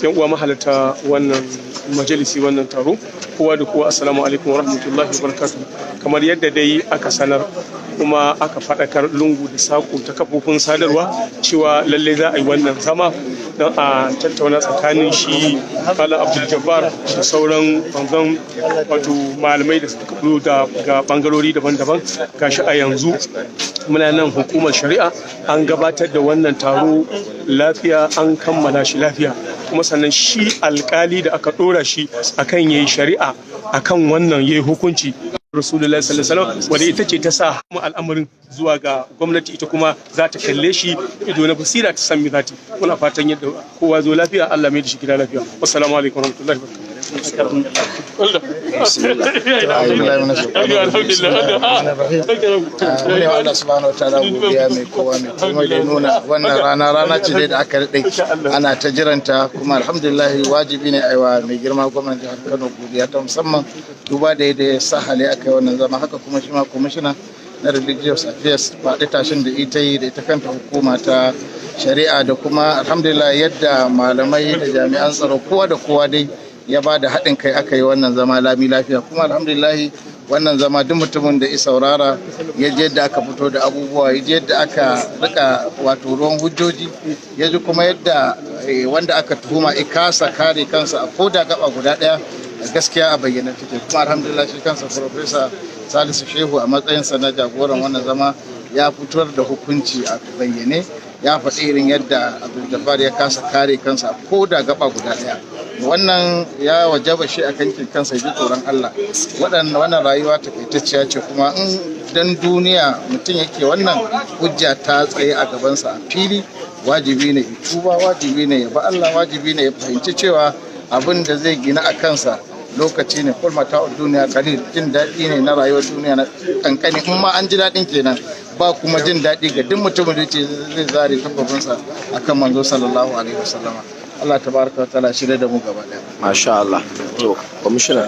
Yan uwa mahalarta wannan majalisi, wannan taro, kowa da kowa, assalamu alaikum wa rahmatullahi wa barakatuh. Kamar yadda dai aka sanar kuma aka faɗakar lungu da saƙo ta kafofin sadarwa cewa lallai za a yi wannan zama don a tattauna tsakanin shi Malam Abdul Jabbar da sauran banzan wato malamai da suka fito daga bangarori daban-daban. Gashi a yanzu muna nan hukumar shari'a, an gabatar da wannan taro lafiya, an kammala shi lafiya. Kuma sannan shi alkali da aka dora shi akan yayi shari'a akan wannan, yayi hukunci, Rasulullahi sallallahu alaihi wasallam, wanda ita ce ta sa mu al'amarin zuwa ga gwamnati, ita kuma za ta kalle shi ido na basira ta san me za ta. Muna fatan yadda kowa zo lafiya, Allah mai da shi gida lafiya. Wassalamu alaikum warahmatullahi wabarakatuh. Mune wa Allah subhanahu wa ta'ala godiya, mai kowa mai komai, da nuna wannan rana. Rana ce dai da aka daɗe ana ta jiranta, kuma alhamdulillah wajibi ne aiwa mai girma gwamnan jihar Kano godiya ta musamman, duba da yadda ya sahale aka yi wannan zama. Haka kuma shi ma kwamishina na religious affairs, faɗi tashin da ita yi da ita kanta hukuma ta shari'a, da kuma alhamdulillah yadda malamai da jami'an tsaro, kowa da kowa dai ya ba da haɗin kai aka yi wannan zama lami lafiya. Kuma alhamdulillah wannan zama, duk mutumin da ya saurara ya ji yadda aka fito da abubuwa, ya ji yadda aka rika wato ruwan hujjoji, ya ji kuma yadda wanda aka tuhuma ya kasa kare kansa a koda gaba guda ɗaya, gaskiya a bayyana take. Kuma alhamdulillah shi kansa Professor Salisu Shehu, a matsayinsa na jagoran wannan zama, ya fitar da hukunci a bayyane, ya faɗi irin yadda Abdul ya kasa kare kansa a koda gaba guda ɗaya. Wannan ya wajaba shi a kankin kansa ya ji tsoron Allah. Wannan rayuwa takaitacciya ce, kuma in dan duniya mutum yake wannan, hujja ta tsaye a gabansa a fili. Wajibi ne ya tuba, wajibi ne ya ba Allah, wajibi ne ya fahimci cewa abin da zai gina a kansa lokaci ne. Qul mata'ud dunya qalil, jin daɗi ne na rayuwar duniya na kankani, in ma an ji daɗin kenan. Ba kuma jin daɗi ga duk mutumin da ce zai zare takwabinsa akan manzo sallallahu alaihi wasallama. Allah tabaraka wa ta'ala shirya da mu gaba ɗaya. Masha Allah. To, kwamishina.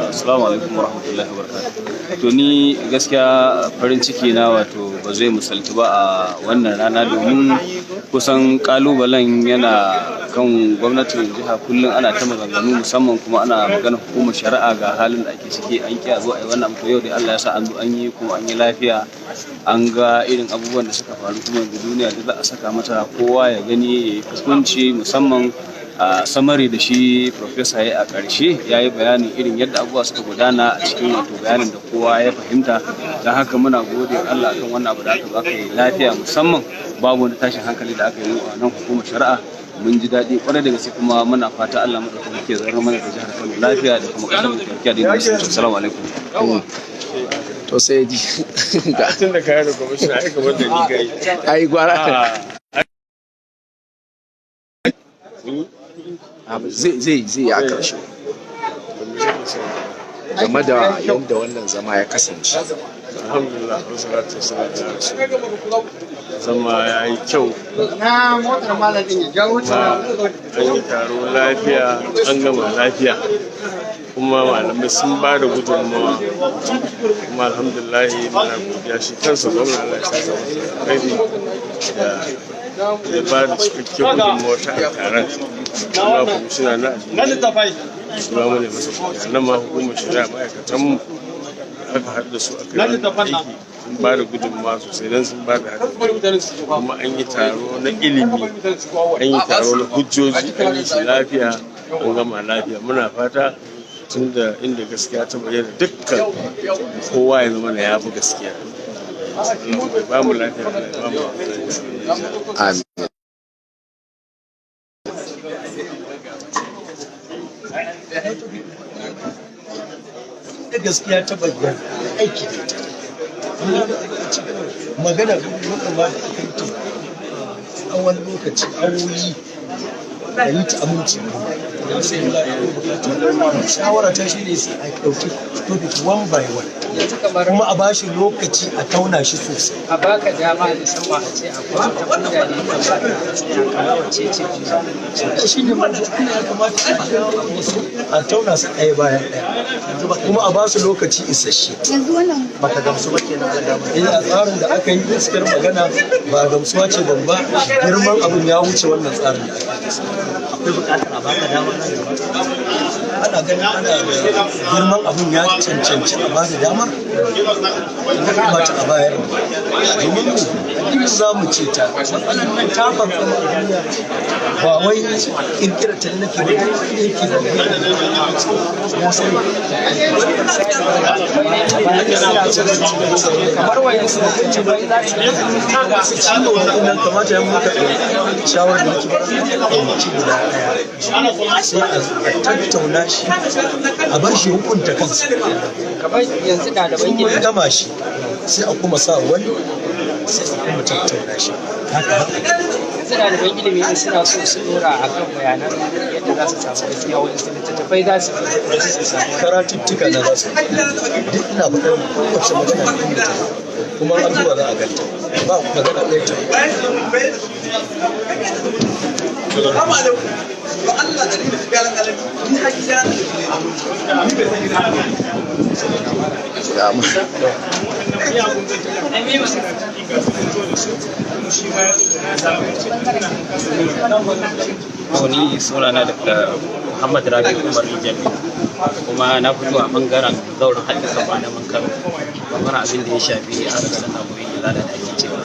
Assalamu alaikum warahmatullahi wabarakatuh. To, ni gaskiya farin ciki na wato ba zai misaltu ba a wannan rana, domin kusan kalubalen yana kan gwamnatin jiha. Kullum ana ta maganganu, musamman kuma ana magana hukumar shari'a, ga halin da ake ciki, an kiya zo a yi wannan abu. Yau dai Allah ya sa an zo an yi, kuma an yi lafiya. An ga irin abubuwan da suka faru, kuma yanzu duniya da za a saka mata, kowa ya gani ya yi hukunci. Musamman a summary da shi professor ya a ƙarshe, ya yi bayanin irin yadda abubuwa suka gudana a cikin wato bayanin da kowa ya fahimta. Don haka muna gode Allah akan wannan abu da aka zo aka yi lafiya, musamman babu wani tashin hankali da aka yi a nan hukumar shari'a. Mun ji daɗi kwarai da gaske, kuma muna fata Allah maɗaukaki ke zaunar mana da jihar Kano lafiya da kuma ƙasar mu lafiya da musulunci. Assalamu alaikum. To, sai ji. Tun da kayan da kwamishina ai kamar da ni gai. Ai gwara. Zai a ƙarshe game da yadda wannan zama ya kasance. Alhamdulillah, wassalatu wassalamu ala rasulillah. Zama ya yi kyau, Na motar malamin ya jawo. Kuma an yi taro lafiya, an gama lafiya, kuma malamai sun ba da gudunmawa. Kuma alhamdulillah muna godiya, shi kansa gwamna, Allah ya saka masa alkhairi da ya ba da cikakken gudunmawa ta a taron. Kuma kwamishina na addini shi ma mune masa godiya. Nan ma hukumar shari'a, ma'aikatanmu da aka haɗu da su aka yi wannan aiki, sun ba da gudunmawa sosai don sun ba da haɗin. Kuma an yi taro na ilimi, an yi taro na hujjoji, an yi shi lafiya, an gama lafiya. Muna fata tun da inda gaskiya ta bayyana, dukkan kowa ya zama na ya fi gaskiya. Allah ya ba mu lafiya, Allah ya ba mu lafiya. Amin. Da gaskiya ta bayyana, aiki da ita. Magana wannan ma da aka yi ta tsawon lokaci, awoyi, da yi ta aminci. Shawara ta shi ne a ɗauki topic one by one, kuma a bashi lokaci a tauna shi sosai. A baka dama musamman a ce akwai wata hujja da ya kamata a tsaya kamar wacce ce hujja? Shi ne mawdu'an ya kamata a jawo su, a tauna su ɗaya bayan ɗaya, kuma a basu lokaci isasshe. Yanzu wannan Baka gamsu ba kenan a dama? Eh, a tsarin da aka yi, gaskiyar magana ba gamsuwa ce ban ba. Girman abin ya wuce wannan tsarin da aka yi. Akwai buƙatar a baka dama nan gaba? Ana ganin ana da girman abin ya cancanci a bada dama, ya kamata a bayar, domin mu addinin za mu ce ta matsalar nan ta fantsama a duniya. Ba wai kirkira ta nake ba, duk wanda yake da ya sani. Kamar wayan su hukunci bai za su Ciwo wannan kamata ya muka ɗauki shawarar da muke ba, ɗauki guda ɗaya sai a tattauna shi, a bar shi hukunta kansa. Kamar yanzu ɗaliban In mun ilimi gama shi, sai a kuma sa wani, sai a kuma tattauna shi, haka haka. Yanzu ɗaliban ilimi in suna so su ɗora a kan bayanan yadda za su samu gaskiya, wani littattafai za su bi su samu? Karatuttuka na za su duk ina faɗar kowace magana da inda ta, kuma an zuwa za a ganta, ba magana ɗaya ta. Ni sunana da Muhammad Rabi Umar Jami, kuma na fito a bangaren zauren haɗin kan malaman Kano, bangaren abin da ya shafi a sannan gobe izala da ake cewa.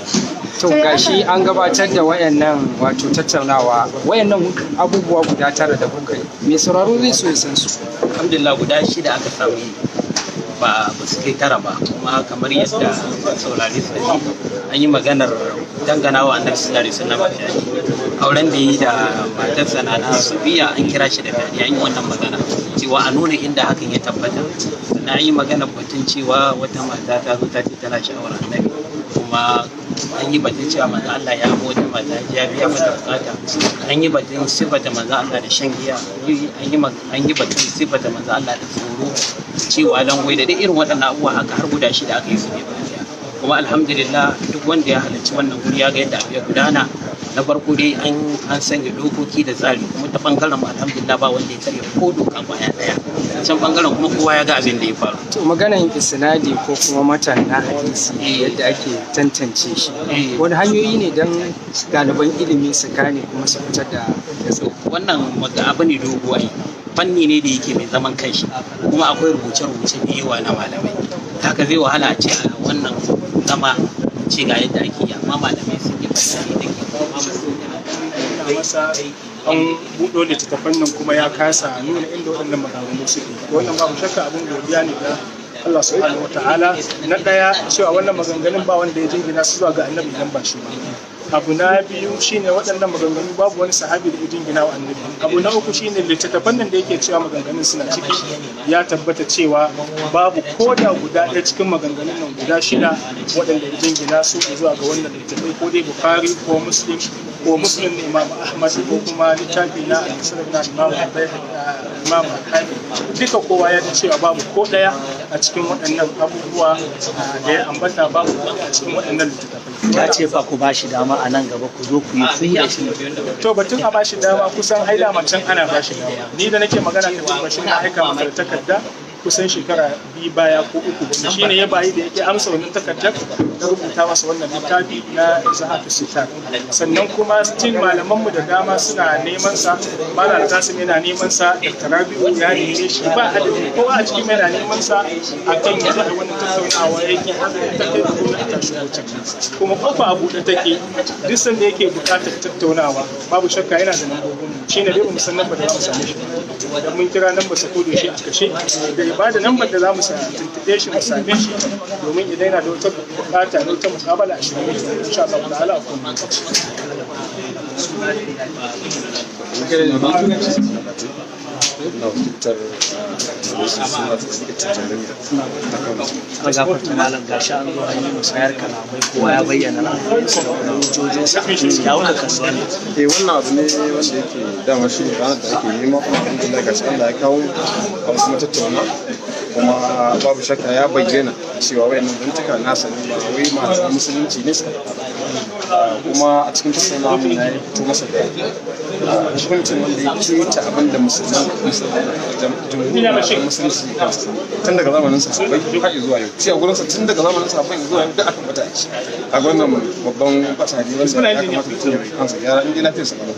To, gashi an gabatar da wayannan, wato tattaunawa, wayannan abubuwa guda 9 da kuka yi, mai sauraro zai so ya san su. Alhamdulillah, guda 6 aka samu yi, ba ba su kai 9 ba. Kuma kamar yadda saurari su ji, an yi maganar danganawa Annabi sallallahu alaihi wasallam fyaɗe, auren da yi da matarsa na Safiya an kira shi da fyaɗe, an yi wannan magana cewa a nuna inda hakan ya tabbata. Sannan an yi magana batun cewa wata mata ta zo ta ce tana sha'awar Annabi, kuma an yi batun cewa Manzo Allah ya bi wata mata ya biya mata bukata. An yi batun sifata Manzo Allah da shan giya, an yi batun sifata Manzo Allah da tsoro, cewa langwai, da duk irin waɗannan abubuwa haka har guda 6 aka yi su ne baki ɗaya. Kuma alhamdulillah, duk wanda ya halarci wannan guri ya ga yadda abu ya gudana. Na farko dai an sanya dokoki da tsari, kuma ta bangaren mu alhamdulillah ba wanda ya karya ko doka kwaya ɗaya. Can bangaren kuma kowa ya ga abin da ya faru. To, maganan isnadi ko kuma matan na hadisi, yadda ake tantance shi, wani hanyoyi ne don ɗaliban ilimi su gane kuma su fitar da gaskiya? Wannan wata abu ne dogo, ai fanni ne da yake mai zaman kanshi, kuma akwai rubuce-rubuce da yawa na malamai. Haka zai wahala a ce a wannan zama ce ga yadda ake yi, amma malamai sun yi bayani da ke kuma Masa an buɗo littattafan nan kuma ya kasa nuna inda waɗannan maganganu suke. Wannan babu shakka abin godiya ne ga Allah subhanahu wataala. Na ɗaya, cewa wannan maganganun ba wanda ya jingina su zuwa ga Annabi idan ba shi ba. Abu na biyu shine waɗannan maganganu babu wani sahabi da ya jingina wa Annabi. Abu na uku shine littattafan nan da yake cewa maganganun suna ciki, ya tabbata cewa babu ko da guda ɗaya cikin maganganun nan guda 6 waɗanda ya jingina su zuwa ga wannan littattafai, ko dai Bukhari ko Muslim ko Muslim na Imam Ahmad ko kuma littafi na Al-Musnad na Imam Imam Al-Hakim. Duka kowa ya ji cewa babu ko ɗaya a cikin waɗannan abubuwa da ya ambata, babu ko ɗaya a cikin waɗannan littattafai. Ya ce fa ku bashi dama a nan gaba ku zo ku yi ku da shi. To, batun a bashi dama, kusan ai dama can ana bashi dama. Ni da nake magana da Bashir, na aika masa da takarda kusan shekara 2 baya ko 3, wanda shine ya bayi da yake amsa wannan takardar na rubuta masa wannan littafi na Zahatu Sitar. Sannan kuma still malamanmu da dama suna neman sa. Malam Kasim yana neman sa, Dr. Rabi'u ya neme shi ba adadi, kowa a cikin yana neman sa akan ya zo a wannan tattaunawa yake har ta kai da gwamnati ta shigo ciki. Kuma kofa a buɗe take duk sanda yake buƙatar tattaunawa. Babu shakka yana da lambobin mu, shine dai bamu san lambar da za mu same shi ba. Dan mun kira lambar sa ko da yaushe a kashe. Da ya bada lambar da za mu tuntuɓe shi mu same shi, domin idan yana da wata buƙata na wata muƙabala a shirye muke insha Allah ta'ala a kowane lokaci. Na wakiltar suna Tijjaniya ta Kano. Ana gafarta malam, gashi an zo an yi musayar kalamai, kowa ya bayyana ra'ayinsa da kuma hujjojinsa. Ya kuka kalli wannan? Eh, wannan abu ne wanda yake dama shi ne ranar da ake nema, kuma alhamdulillah gashi Allah ya kawo an kuma tattauna, kuma babu shakka ya bayyana cewa wayannan zantuka nasa ne, ba wai malaman musulunci ne suka faɗa ba. Kuma a cikin tattaunawa mu na fito masa da hukuncin wanda ya keta abin da musulman jumhurin malaman musulunci ke kansa tun daga zamanin sahabbai har zuwa yau. Shi a gurinsa tun daga zamanin sahabbai zuwa yau duk akan bata ake. A wannan babban bata ne wanda ya kamata mutum ya yi kansa gyara in dai lafiyarsa kalau.